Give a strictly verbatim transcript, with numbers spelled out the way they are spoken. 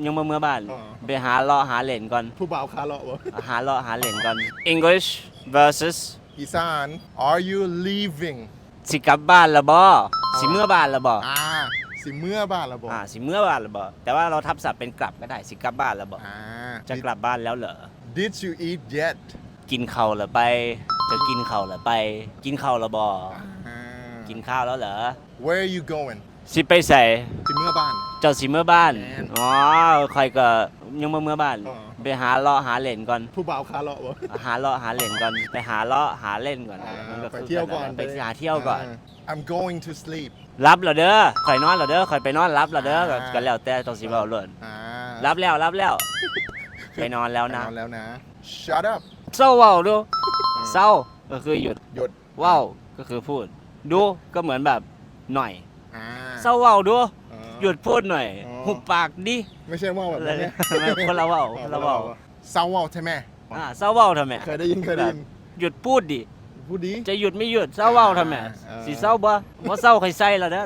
ยังบ่เมือบ้าน อ๋อ ไปหาเลาะหาเล่นก่อน ผู้บ่าวขาเลาะบ่ หาเลาะหาเล่นก่อน English versus อีสาน Are you leaving สิกลับบ้านละบ่สิเมือบ้านละบ่ อ่า สิเมือบ้านละบ่ อ่าสิเมือบ้านละบ่แต่ว่าเราทับศัพท์เป็นกลับก็ได้สิกลับบ้านละบ่ อ่า จะกลับบ้านแล้วเหรอ Did you eat yet กินข้าวละไป จะกินข้าวละไป กินข้าวละบ่ อ่า กินข้าวแล้วเหรอ Where are you going สิไปใส สิเมือบ้าน เจ้าสิเมือบ้าน แม่น อ๋อคอยก็ยังบ่เมือบ้าน อ๋อ ไปหาเลาะหาเล่นก่อน ผู้บ่าวขาเลาะบ่ หาเลาะหาเล่นก่อน ไปหาเลาะหาเล่นก่อน อ่า มันก็ ไป คือ เที่ยวก่อน ไปหาเที่ยวก่อน อ่า I'm going to sleep รับแล้วเด้อคอยนอนแล้วเด้อคอยไปนอนรับแล้วเด้อ อ่า ก็แล้วแต่เจ้าสิเว้าโลด อ่า รับแล้วรับแล้ว ไปนอนแล้วนะ นอนแล้วนะ Shut up เซาเว้าดูเซาก็คือหยุด หยุด เว้าก็คือพูด ดูก็เหมือนแบบหน่อย อ่า เซาเว้าดู อ๋อ หยุดพูดหน่อย อ๋อ หุบปากดิ ไม่ใช่ว่าแบบนั้นเนี่ย คนละเว้าคนละเว้า เซาเว้าใช่ไหม อ่าเซาเว้าทำไม เคยได้ยินเคยได้ยิน หยุดพูดดิ พูดดี จะหยุดไม่หยุดเซาเว้าทำไม เออ สิเซาบ่บ่เซาใครใส่แล้วเด้อ